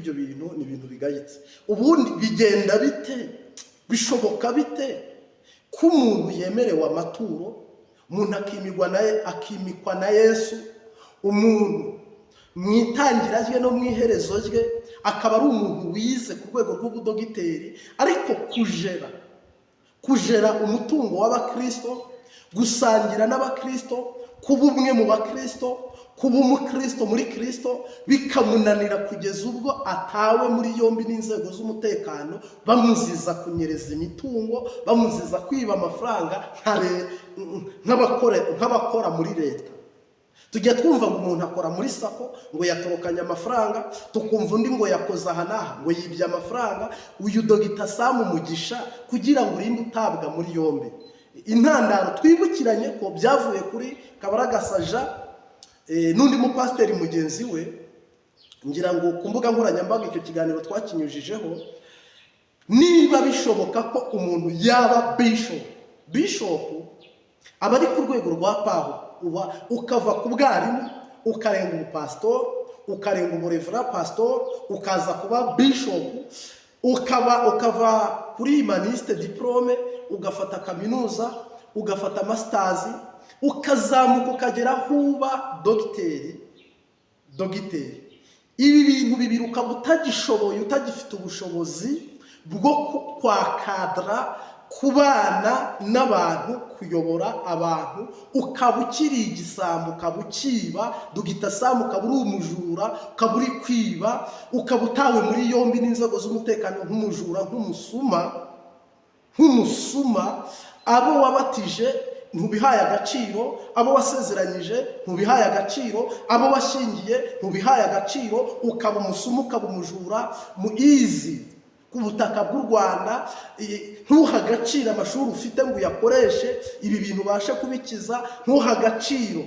Ibyo bintu ni ibintu bigayitse. Ubundi bigenda bite? Bishoboka bite ko umuntu yemerewe amaturo, umuntu akimikwa na Yesu, umuntu mu itangira rye no mu iherezo rye akaba ari umuntu wize ku rwego rw'ubudogiteri, ariko kujera umutungo w'abakristo, gusangira n'abakristo, kuba umwe mu bakristo, kuba umukristo muri Kristo bikamunanira, kugeza ubwo atawe muri yombi n'inzego z'umutekano bamuziza kunyereza imitungo, bamuziza kwiba amafaranga nk'abakora muri leta? Tujya twumva ngo umuntu akora muri SACCO, ngo yatorokanye amafaranga, tukumva undi ngo yakoze aha n'aha, ngo yibye amafaranga. Uyu Dogita Sam Mugisha, kugira ngo urinde utabwa muri yombi, intandaro twibukiranye ko byavuye kuri Kabaragasaja n'undi mupasiteri mugenzi we. Ngira ngo ku mbuga nkoranyambaga icyo kiganiro twakinyujijeho. Niba bishoboka ko umuntu yaba bishop, bishop aba ari ku rwego rwa Pawulo, uba ukava ku bwarimu, ukarenga ubupasitori, ukarenga uburevera pasitori, ukaza kuba bishop, ukava kuri humaniste diplôme, ugafata kaminuza, ugafata masters, ukazamuka ukagera aho uba dogiteri. Dogiteri, ibi bintu bibiri ukaba utagishoboye, utagifite ubushobozi bwo kwakadara, kubana n'abantu, kuyobora abantu, ukaba ukiri igisambo, ukaba ukiba. Dogita Sam, ukaba uri umujura, ukaba uri kwiba, ukaba utawe muri yombi n'inzego z'umutekano nk'umujura, nk'umusuma. Abo wabatije ntubihaye agaciro, abo wasezeranyije ntubihaye agaciro, abo washyingiye ntubihaye agaciro, ukaba umusuma, ukaba umujura mu izi ku butaka bw'u Rwanda. Ntuhe agaciro amashuri ufite ngo uyakoreshe ibi bintu ubashe kubikiza, ntuhe agaciro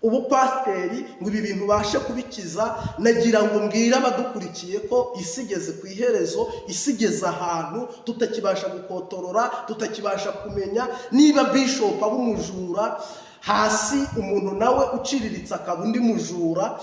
ubupasiteri ngo ibi bintu ubashe kubikiza. Nagira ngo mbwire abadukurikiye ko isi igeze ku iherezo, isi igeze ahantu tutakibasha gukotorora, tutakibasha kumenya niba bishop aba umujura, hasi umuntu nawe uciriritse akaba undi mujura,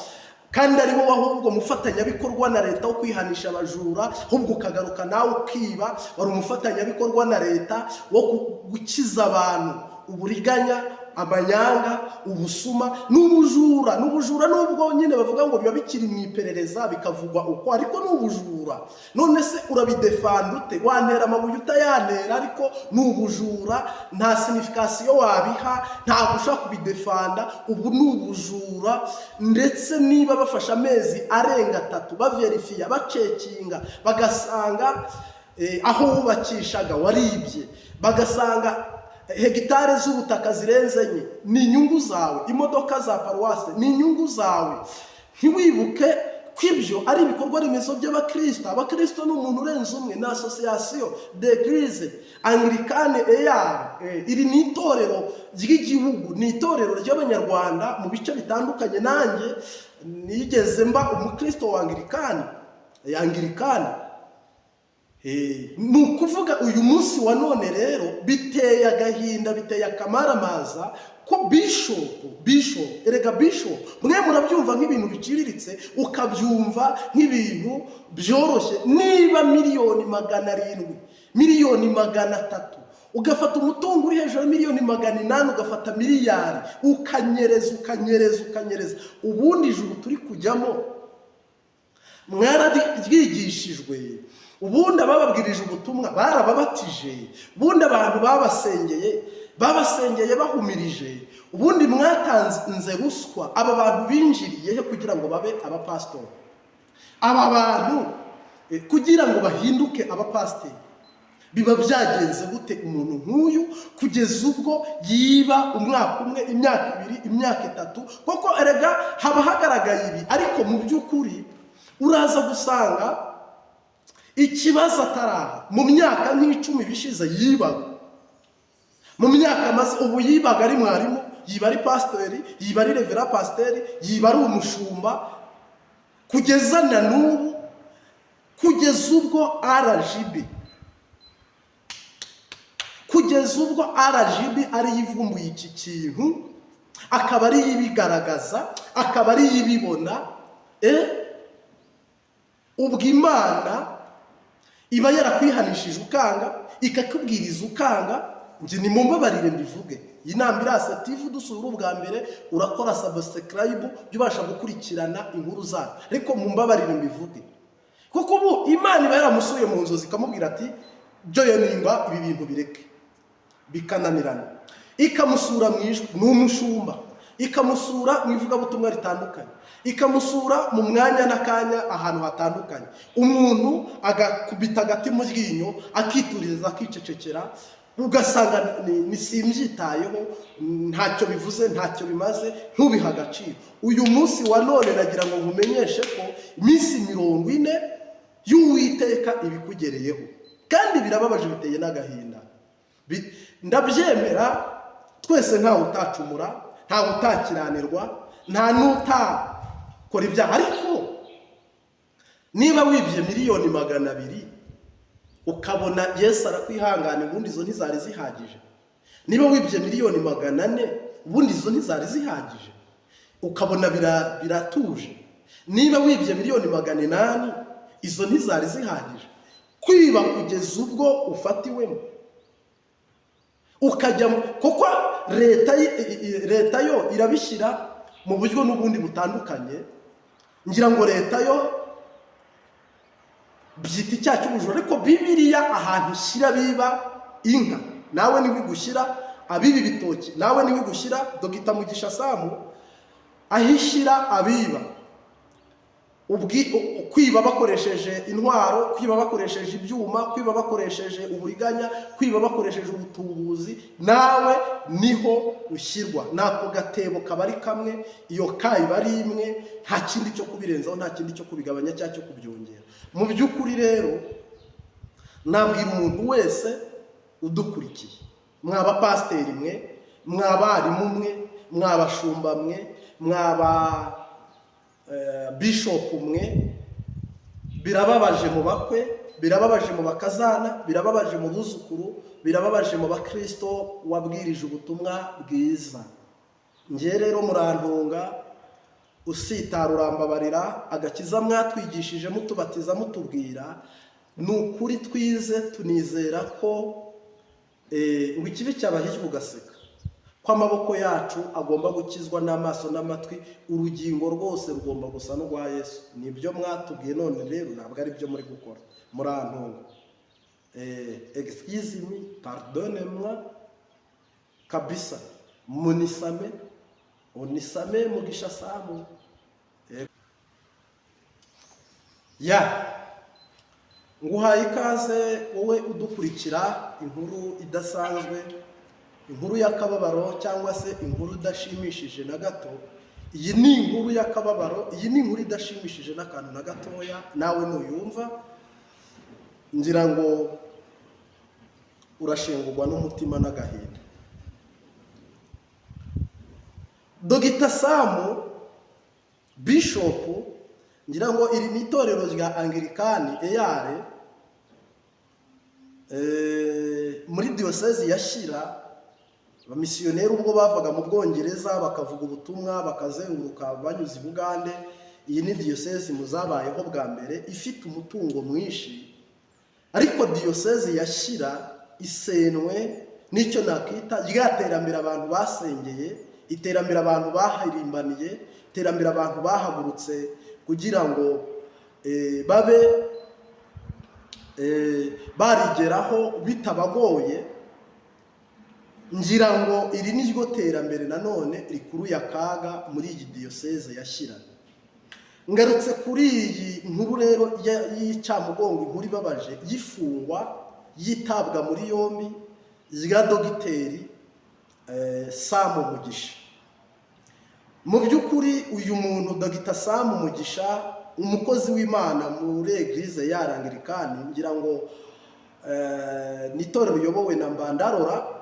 kandi ari wowe ahubwo mufatanyabikorwa na leta wo kwihanisha abajura, ahubwo ukagaruka nawe ukiba. Wari umufatanyabikorwa na leta wo gukiza abantu uburiganya, amanyanga, ubusuma n'ubujura. N'ubujura nubwo nyine bavuga ngo biba bikiri mu iperereza, bikavugwa uko, ariko ni ubujura. None se urabidefanda ute? Wantera amabuye utayantera, ariko ni ubujura. Nta signification wabiha, ntabwo ushobora kubidefanda. Ubu ni ubujura. Ndetse niba bafashe amezi arenga 3 baverifiya, bacekinga, bagasanga aho wubakishaga waribye, bagasanga hegitari z'ubutaka zirenze 4 ni inyungu zawe, imodoka za paruwase ni inyungu zawe, ntiwibuke ko ibyo ari ibikorwa remezo by'abakristo. Abakristo ni umuntu urenze umwe, ni association d'église anglicane EAR. Iri ni itorero ry'igihugu, ni itorero ry'Abanyarwanda mu bice bitandukanye. Nanjye nigeze mba umukristo wa anglikani, anglikani. Ni ukuvuga uyu munsi wa none rero biteye agahinda, biteye akamaramaza ko bishop, bishop, erega bishop, mwe murabyumva nk'ibintu biciriritse, ukabyumva nk'ibintu byoroshye. Niba miliyoni 700, miliyoni 300, ugafata umutungo uri hejuru ya miliyoni 800, ugafata miliyari, ukanyereza, ukanyereza, ukanyereza, ubundi ijuru turi kujyamo mwararyigishijwe? Ubundi abababwirije ubutumwa barababatije? Ubundi abantu babasengeye, babasengeye bahumirije? Ubundi mwatanze ruswa? Aba bantu binjiriye he kugira ngo babe abapasitori? Aba bantu kugira ngo bahinduke abapasiteri biba byagenze gute? Umuntu nk'uyu kugeza ubwo yiba umwaka umwe, imyaka 2, imyaka 3, koko erega haba hagaragaye ibi, ariko mu by'ukuri uraza gusanga ikibazo ataraha. Mu myaka nk'10 bishize yibaga, mu myaka amaze ubu yibaga ari mwarimu, yiba ari pasitori, yiba ari revera pasiteri, yiba ari umushumba, kugeza na n'ubu, kugeza ubwo RGB, kugeza ubwo RGB ariyo ivumbuye iki kintu, akaba ariyo ibigaragaza, akaba ariyo ibibona. Ubwo Imana iba yarakwihanishije ukanga, ikakubwiriza ukanga. Njye nimumbabarire mbivuge, iyi nama irasa TV dusura ubwa mbere, urakora subscribe, jya ubasha gukurikirana inkuru zacu, ariko mumbabarire mbivuge, kuko ubu Imana iba yaramusuye mu nzozi ikamubwira ati: "Joininga ibi bintu bireke," bikananirana. Ikamusura mu ijwi, ni umushumba, ikamusura mu ivugabutumwa ritandukanye, ikamusura mu mwanya n'akanya ahantu hatandukanye, umuntu agakubita agati mu ryinyo, akituriza, akicecekera, ugasanga ni simbyitayeho, ntacyo bivuze, ntacyo bimaze, ntubihe agaciro. Uyu munsi wa none nagira ngo nkumenyeshe ko iminsi 40 y'Uwiteka ibikugereyeho, kandi birababaje, biteye n'agahinda. Ndabyemera, twese ntawe utacumura, ntawe utakiranirwa, nta n'utakora ibyaha, ariko niba wibye miliyoni 200 ukabona Yesu arakwihangana, ubundi izo ntizari zihagije? Niba wibye miliyoni 400, ubundi izo ntizari zihagije? Ukabona biratuje. Niba wibye miliyoni 800, izo ntizari zihagije? Kwiba kugeza ubwo ufatiwemo ukajya kuko leta yo irabishyira mu buryo n'ubundi butandukanye. Ngira ngo leta yo byita icyaha cy'ubujura, ariko Bibiliya ahantu ishyira biba inka nawe niwe igushyira, abiba ibitoki nawe niwe igushyira. Dogita Mugisha Samu, aho ishyira abiba, kwiba bakoresheje intwaro, kwiba bakoresheje ibyuma, kwiba bakoresheje uburiganya, kwiba bakoresheje ubutubuzi, nawe niho ushyirwa. N'ako gatebo kaba ari kamwe, iyo ka iba ari imwe, nta kindi cyo kubirenzaho, nta kindi cyo kubigabanya cyangwa cyo kubyongera. Mu by'ukuri rero nabwira umuntu wese udukurikiye, mwaba pasiteri mwe, mwabarimu mwe, mwabashumba mwe, mwaba bishopu mwe, birababaje mu bakwe, birababaje mu bakazana, birababaje mu buzukuru, birababaje mu bakristo wabwirije ubutumwa bwiza. Ngewe rero murantunga, usitara urambabarira. Agakiza mwatwigishije mutubatiza, mutubwira ni ukuri, twize tunizera ko ngo ikibi cyabahijwe ugaseka, ko amaboko yacu agomba gukizwa n'amaso n'amatwi, urugingo rwose rugomba gusa n'urwa Yesu. Nibyo mwatubwiye, none rero ntabwo ari byo muri gukora. Murantunga, excuse me, pardonne moi kabisa, munisame, unisame Mugisha Samu. Ya, nguhaye ikaze wowe udukurikira. Inkuru idasanzwe, inkuru y'akababaro cyangwa se inkuru idashimishije na gato. Iyi ni inkuru y'akababaro, iyi ni inkuru idashimishije n'akantu na gatoya. Nawe nuyumva ngira ngo urashengurwa n'umutima n'agahinda. Dogita Samu bishopu, ngira ngo iri ni itorero rya Angirikani EAR muri diyosezi ya Shyira. Abamisiyoneri ubwo bavaga mu Bwongereza bakavuga ubutumwa, bakazenguruka banyuze i Bugande, iyi ni diyosezi mu zabayeho bwa mbere ifite umutungo mwinshi. Ariko diyosezi ya Shyira isenwe n'icyo nakita rya terambere abantu basengeye, iterambere abantu bahirimbaniye, iterambere abantu bahagurutse kugira ngo babe barigeraho bitabagoye. Ngira ngo iri ni ryo terambere nanone rikuruye akaga muri iyi diyoseze ya Shyira. Ngarutse kuri iyi nkuru rero y'incamugongo, inkuru ibabaje y'ifungwa, yitabwa muri yombi rya dogiteri Samu Mugisha. Mu by'ukuri uyu muntu Dogita Samu Mugisha, umukozi w'Imana muri Église y'Arangirikani, ngira ngo ni itorero riyobowe na Mbandarora,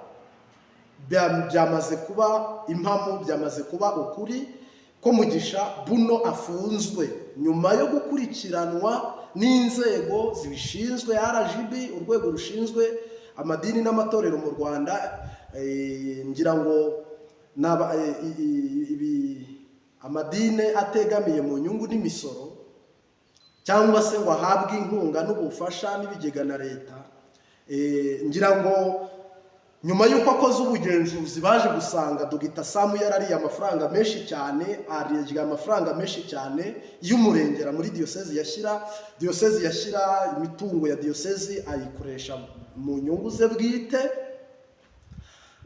byamaze kuba impamo, byamaze kuba ukuri ko Mugisha buno afunzwe nyuma yo gukurikiranwa n'inzego zibishinzwe, RGB, urwego rushinzwe amadini n'amatorero mu Rwanda. Ngira ngo amadini ategamiye mu nyungu n'imisoro. cyangwa se ngo ahabwe inkunga n'ubufasha n'ibigega na leta. Ngira ngo nyuma y'uko akoze ubugenzuzi, baje gusanga Dogita Samu yarariye amafaranga menshi cyane, arya amafaranga menshi cyane y'umurengera muri diyosezi ya Shyira. Diyosezi ya Shyira, imitungo ya diyosezi ayikoresha mu nyungu ze bwite.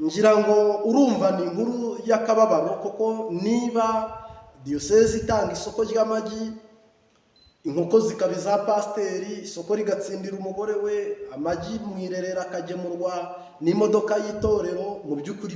Ngira ngo urumva ni inkuru y'akababaro, kuko niba diyosezi itanga isoko ry'amagi, inkoko zikaba iza pasiteri, isoko rigatsindira umugore we, amagi mu irerero akagemurwa n'imodoka y'itorero, mu by'ukuri